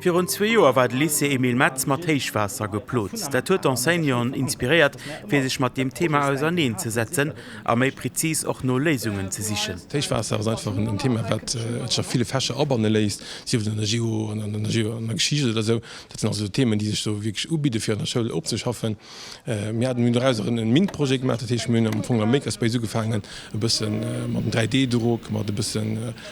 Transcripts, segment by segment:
Virun zwee Joer war de Lycée Emile Metz mat Héichwaasser geplot. Dat huet d'Enseignanten inspiréiert, fir sech mat deem Thema auserneen ze setzen a méi prezis och no Léisungen ze sichen. D'Héichwaasser ass einfach en Thema, wat sech a ville Fächer abanne léisst, sief et an der Geo, an der Geo, an der Geschicht oder esou. Dat sinn also Themen, déi sech do wierklech ubidde fir an der Schoul opzeschaffen. Mir haten, mir hunn doraus och en MINT-Projet gemaach, dat heescht mir hunn am Fong am Makerspace ugefaangen e bësse mat dem 3D-Drock, mat e bësse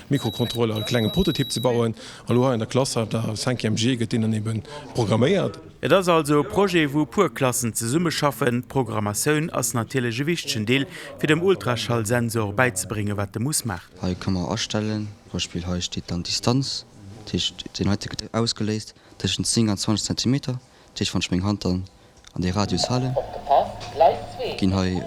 Mikrocontroller e klenge Prototyp ze bauen. A lo hei an der Klass, an der Cinquième G, gëtt deen dann ebe programméiert. Et ass also e Projet, wou e puer Klassen zesummeschaffen. D'Programmatioun ass natierlech e wichtegen Deel, fir dem Ultraschallsensor bäizebréngen, wat e muss maachen. Hei ka mer astellen, Beispill hei steet dann Distanz, dat heescht deen heite gëtt ausgeléist tëschent 10 an 20 Zentimeter. Dat heescht wann ech meng Hand dann an dee Radius halen, ginn hei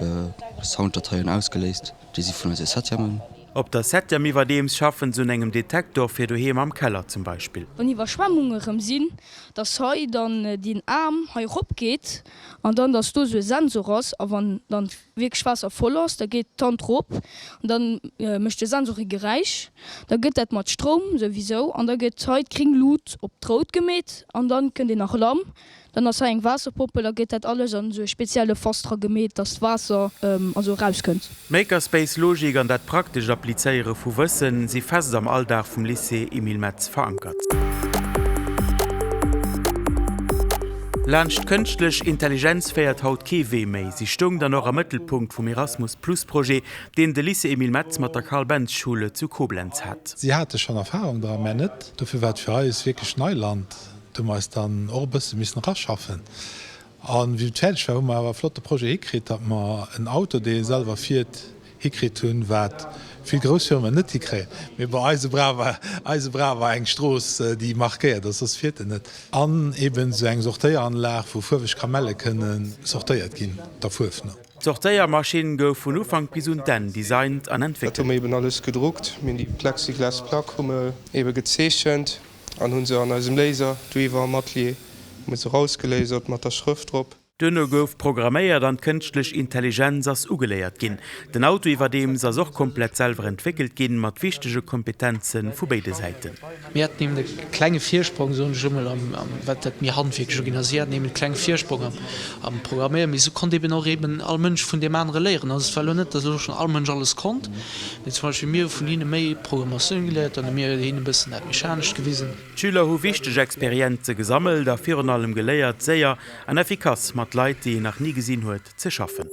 Sounddateien ausgeléist, déi si vun eise Septièmen. Op der Septième iwwerdeems schaffen se un engem Detektor fir doheem am Keller zum Beispill. Wann Iwwerschwemmunge rëm sinn, dass hei dann deen Aarm hei rop geet an dann dass do esou e Sensor ass a wann dann wierklech Waasser voll ass, da geet d'Hand rop an dann mécht de Sensor e Geräisch, da gëtt dat mat Stroum souwisou an da gëtt hei d'gréng Lut op d'rout gemeet an dann kënnt een Alarm, dann ass hei eng Waasserpompel, da gëtt dat alles an esou e spezielle Fass dra gemeet, dass d'Waasser also erauskënnt. D'Makerspace-Logik an dat praktescht Applizéiere vu Wëssen si fest am Alldag vum Lycée Emile Metz verankert. Laanscht d'kënschtlech Intelligenz féiert haut kee Wee méi. Si stoung dann och am Mëttelpunkt vum Erasmus Plus Projet, deen de Lycée Emile Metz mat der Carl Benz Schule zu Koblenz hat. Si hate schonn Erfahrung dra, mär net. Dofir war et fir eis wierklech Neiland. Do hu mer eis dann och e bësse missen eraschaffen. A wéi et fäerdeg war, hu mer awer e flotte Projet hikritt, datt mer en Auto, dee selwer fiert, hikritt hunn, wat vill grouss Firmen net hikréien. Mee bon, eise brauch eise brauch awer eng Strooss, déi markéiert ass, soss fiert en net. An eben esou eng Sortéieranlag, wou fuerweg Kamelle kënne sortéiert ginn, der Fuerf no. D'Sortéiermaschinn gouf vun Ufank bis un d'Enn designt an entwéckelt. Dat hu mer eben alles gedruckt. Mir hunn déi Plexiglasplack hu mer ebe gezeechent an hu se an eisem Laser do iwwer am Atelier hu mer se rausgelasert mat der Schrëft drop. Duerno gouf programméiert an d'kënschtlech Intelligenz ass ugeléiert ginn. Den Auto iwwerdeems ass och komplett selwer entwéckelt ginn, mat wichtege Kompetenze vu béide Säiten. Mir haten eben e klenge Virsprong, soen ech emol, am, wat dat méi handwierklech uginn ass. Si haten eben e klenge Virsprong am, am Programméieren, mee esou konnt eben och eben all Mënsch vun deem anere léieren. Also et war elo net, datt elo schonn all Mënsch alles konnt, mee zum Beispill mir hu vun hinne méi Programmatioun geléiert, dann hu mir hinnen e bëssen dat Mechanescht gewisen. D'Schüler hu wichteg Experienze gesammelt a virun allem geléiert, séier an effikass mat Leit, déi een nach ni gesinn huet, ze schaffen.